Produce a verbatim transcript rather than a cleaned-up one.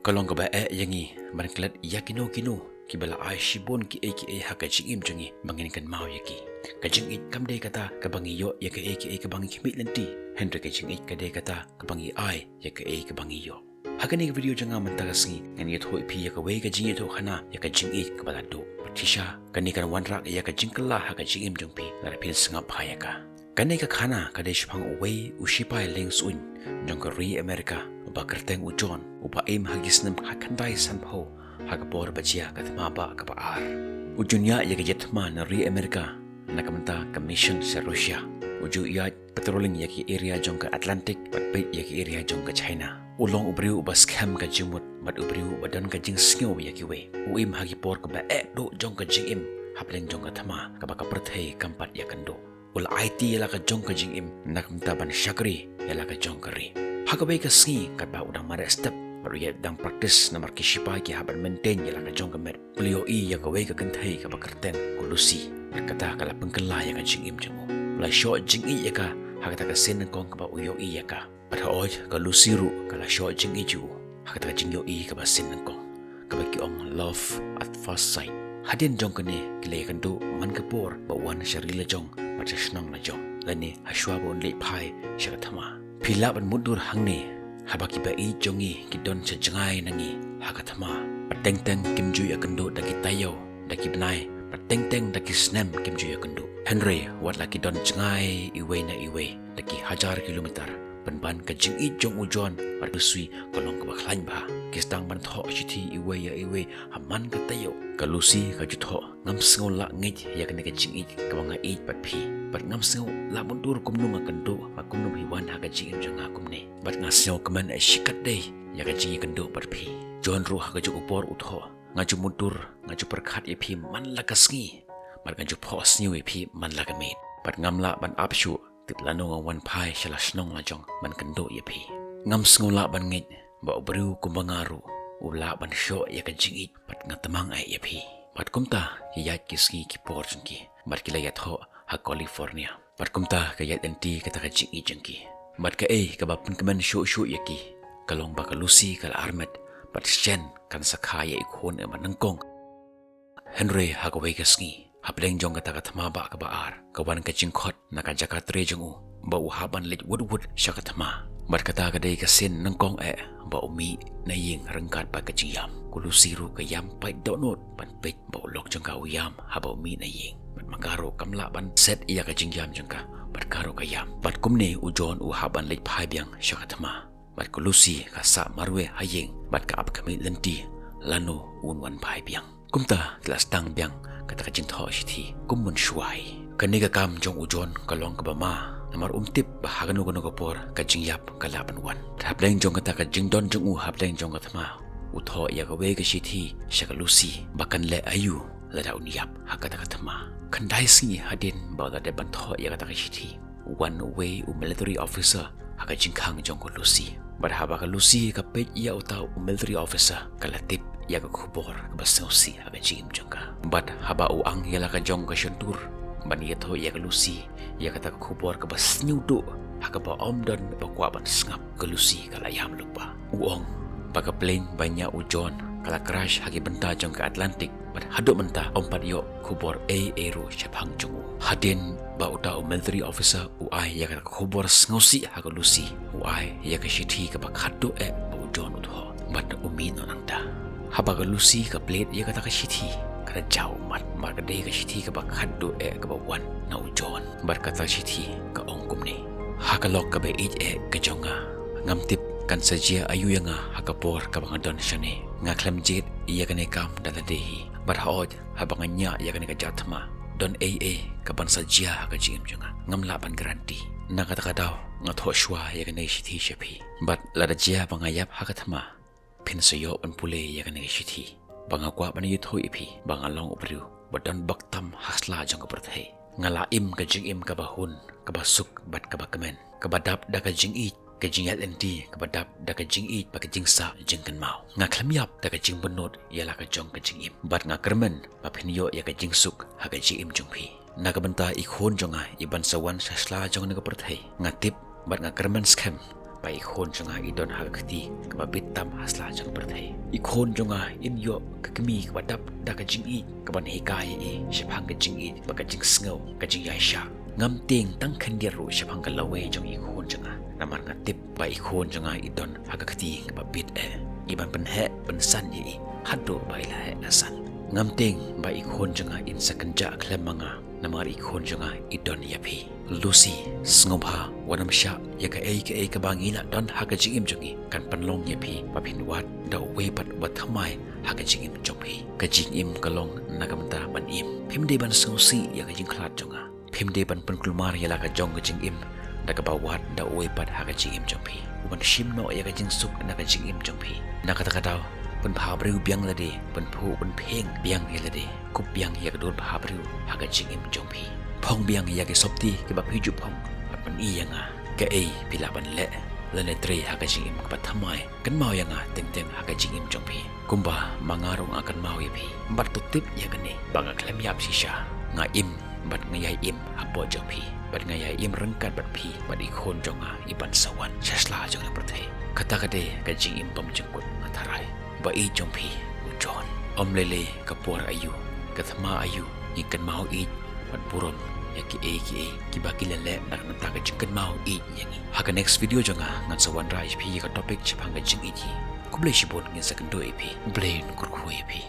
Ka long kaba eh ïa ngi ban klet ïa kino kino kiba la ai shibun kiei kiei ha ka jingim jong ngi ba ngin kynmaw ïa ki. Ka jingïeit kam dei kata kaba ngi ïoh ïa kaei kaei kaba ngi khmih lynti, hynrei ka jingïeit ka dei kata kaba ngi ai ïa kaei kaba ngi ïoh. Ha kane ka video jong nga mynta ka sngi ngan ïathuh ïa phi ïa kawei ka jingïathuhkhana ïa ka jingïeit kaba la duh. Patricia, kane kan wanrah ïa ka jingkylla ha ka jingim jong phi lada phin sngap bha ïa ka. Kane ka khana ka dei shaphang uwei u shipai lieng suiñ jong ka ri America, uba kyrteng u John, uba im ha ki snem khatkhyndai sanphew ha ka por ba jia ka thma bah kaba ar. U ju ñiah ïa ka jet thma na ri America na ka bynta ka mission sha Russia. U ju ïaid patrolling ïa ki area jong ka Atlantic bad peit ïa ki area jong ka China. U long u briew uba skhem ka jingmut bad u briew uba don ka jingsngew ïa kiwei. U im ha ki por kaba eh duh jong ka jingim hapdeng jong ka thma kaba ka pyrthei kam pat ïakynduh. U la aiti ïa la ka jong ka jingim na ka bynta ban shakri ïa la ka jong ka ri. Ha kawei ka sngi katba u dang mareh step bad u ïaid dang practice namar ki shipai ki hap ban maintain ïa la ka jong ka met, u la ïohi ïa kawei ka kynthei kaba kyrteng ko Lucy. Bad kata ka la pynkylla ïa ka jingim jong u. U la shoh jingïeit ïa ka ha kata ka sien nyngkong kaba u ïohi ïa ka. Bad hooid, ko Lucy ruh ka la shoh jingïeit ïa u ha kata ka jingïohi kaba sien nyngkong, kaba ki ong love at first sight. Hadien jong kane ki la ïakynduh man ka por ba u wan sha ri lajong bad sha shnong lajong, lane hashwa ba un leit phai sha ka thma. Phi lah ban mutdur hangne, haba kiba ïeit jong ngi ki don sha jngai na ngi ha ka thma, bad teng teng kim ju ïakynduh da ki taïew, da ki bnai, bad teng teng da ki snem kim ju ïakynduh. Hynrei wat la ki don jngai iwei na iwei da ki hajar kilometer, pynban ka jingïeit jong u John bad ka Lucy ka long kaba khlaiñ bha. Ki sdang ban thoh shithi iwei ïa iwei ha man ka taïew. Ka Lucy ka ju thoh, ngam sngew lah ngeit ïa kane ka jingïeit kaba nga ïeit bad phi, bad ngam sngew lah mutdur kumno nga kynduh bad kumno phi wan ha ka jingim jong nga kumne. Bad nga sngew kmen eh shikatdei ïa ka jingïakynduh bad phi. John ruh ha kajuh ka por u thoh, nga ju mutdur, nga ju pyrkhat ïa phi man la ka sngi, bad nga ju phohsniew ïa phi man la ka miet. Bad ngam lah ban ap shuh tip lano ngan wan phai sha la shnong lajong ban kynduh ïa phi. Ngam sngew lah ban ngeit ba u briew kumba nga ruh u lah ban shoh ïa ka jingïeit bad nga tmang eh ïa phi. Bad kumta ki ïaid ki sngi ki por jong ki bad ki la ïathoh ha California. Bad kumta ka ïaid lynti kata ka jingïeit jong ki. Bad kaei kaba pynkmen shuh shuh ïa ki ka long ba ka Lucy ka la armet bad shen kan sa kha ïa i khun eh ba nyngkong. Hynrei ha kawei ka sngi, hapdeng jong kata ka thma bah kaba ar, ka wan ka jingkhot na ka jaka trei jong u ba u hap ban leit wut wut sha ka thma. Bad kata ka dei ka sien nyngkong eh ba u mih na ïing ryngkat bad ka jingïam. Ko Lucy ruh ka ïam pait dohnud ban peit ba u lok jong ka u ïam haba u mih na ïing. Bad ma ka ruh kam lah ban set ïa ka jingïam jong ka, bad ka ruh ka ïam. Bad kumne u John u hap ban leit phai biang sha ka thma. Bad ko Lucy ka sah marwei ha ïing bad ka ap khmih lynti lano un wan phai biang. Kumta ki la sdang biang kata ka jingthoh shithi kum mynshuwa hi. Kane ka kam jong u John ka long kaba ma, namar um tip ba ha kano kano ka por ka jingïap ka lah ban wan. Hapdeng jong kata ka jingdon jong u hapdeng jong ka thma, u thoh ïa kawei ka shithi sha ka Lucy ba kan leh aïu lada un ïap ha kata ka thma. Khyndai sngi hadien ba u la dep ban thoh ïa kata ka shithi, wan uwei u military officer ha ka jingkhang jong ko Lucy. Bad haba ka Lucy ka peit ïa uta u military officer, ka la tip ïa ka khubor kaba sngewsih ha ka jingim jong ka. Bad haba u ang ïa la ka jong ka shyntur ban ïathuh ïa ka Lucy ïa kata ka khubor kaba sngewduh ha kaba ym don ba kwah ban sngap, ka Lucy ka la ïam lypa. U ong ba ka plane ba ñiah u John ka la crash ha ki bynta jong ka Atlantic, bad haduh mynta ym pat ïoh khubor ei ei ruh shaphang jong u. Hadien ba uta u military officer u ai ïa ka khubor sngewsih ha ka Lucy, u ai ïa ka shithi kaba khatduh eh ba u John u thoh, bad u mih noh nangta. Haba ka Lucy ka plie ïa kata ka shithi, ka da jaw ummat, namar ka dei ka shithi kaba khatduh eh kaba wan na u John. Bad kata ka shithi ka ong kumne: Ha ka lok kaba ïeit eh ka jong nga, ngam tip kan sa jia aïu ïa nga ha ka por kaba nga don shane. Nga khlem jied ïa kane ka kam da lade hi. Bad hooid, haba nga ñiah ïa kane ka jaka thma, don ei ei kaban sa jia ha ka jingim jong nga, ngam lah ban guarantee. Na kata ka daw nga thoh shuwa ïa kane ka shithi sha phi. Bad lada jia ba nga ïap ha ka thma, phin sa ïoh ban pule ïa kane ka shithi. Ba nga kwah ban ïathuh ïa phi ba nga long u briew ba don bok tam ha sla jong ka pyrthei. Nga la im ka jingim kaba hun, kaba suk bad kaba kmen, kaba dap da ka jingïeit, ka jingïaid lynti kaba dap da ka jingïeit bad ka jingsah jingkynmaw. Nga khlem ïap da ka jingbynnud ïa la ka jong ka jingim. Bad nga kyrmen ba phin ïoh ïa ka jingsuk ha ka jingim jong phi. Na ka bynta i khun jong nga iban sa wan sha sla jong kane ka pyrthei, nga tip bad nga kyrmen skhem ba i khun jong nga i don ha ka kti kaba bit tam ha sla jong ka pyrthei. I khun jong nga in ïoh ka kmie kaba dap da ka jingïeit, kaban hikai ïa i shaphang ka jingïeit bad ka jingsngew, ka jingïaishah. Ngam tieng tang khyndiat ruh shaphang ka lawei jong i khun jong nga, namar nga tip ba i khun jong nga i don ha ka kti kaba bit eh. I ban pynheh pynsan ïa i haduh ba i la heh la san. Ngam tieng ba i khun jong nga in sa kynjah khlem ma nga, namar i khun jong nga i don ïa phi. Lucy, sngewbha wat nym shah ïa kaei kaei kaba ngi la don ha ka jingim jong ngi kan pynlong ïa phi ba phin wad da uwei pat uba thymmai ha ka jingim jong phi. Ka jingim ka long na ka bynta ban im. Phim dei ban sngewsih ïa ka jingkhlad jong nga. Phim dei ban pynkulmar ïa la ka jong ka jingim da kaba wad da uwei pat ha ka jingim jong phi, u ban shim noh ïa ka jingsuk na ka jingim jong phi. Na kata ka daw, pynbha briew biang lade, pynphuh pynphieng biang ïa lade, kup biang ïa ka dur bha briew ha ka jingim jong phi. Phong biang ïa ki sopti kiba phi ju phong bad pyni ïa nga kaei phi lah ban leh lane trei ha ka jingim kaba thymmai. Kynmaw ïa nga teng teng ha ka jingim jong phi, kumba ma nga ruh nga kynmaw ïa phi. Bad to tip ïa kane ba nga khlem ïap shisha, nga im bad nga ïai im hapoh jong phi, bad nga ïai im ryngkat bad phi bad i khun jong nga i ban sa wan sha sla jong ka pyrthei. Kata ka dei ka jingim bymjukut, nga tharai, ba ïeit jong phi u John. Ym lei lei ka por aïu, ka thma aïu, ngi kynmaw ïeit bad burom ïa kiei kiei kiba ki la leh na ka bynta ka jingkynmaw ïeit ïa ngi. Ha ka next video jong nga ngan sa wanrah ïa phi ïa ka topic shaphang ka jingïeit hi. Khublei shibun, ngin sa kynduh ïa phi. Khublei, kyrkhu ïa phi.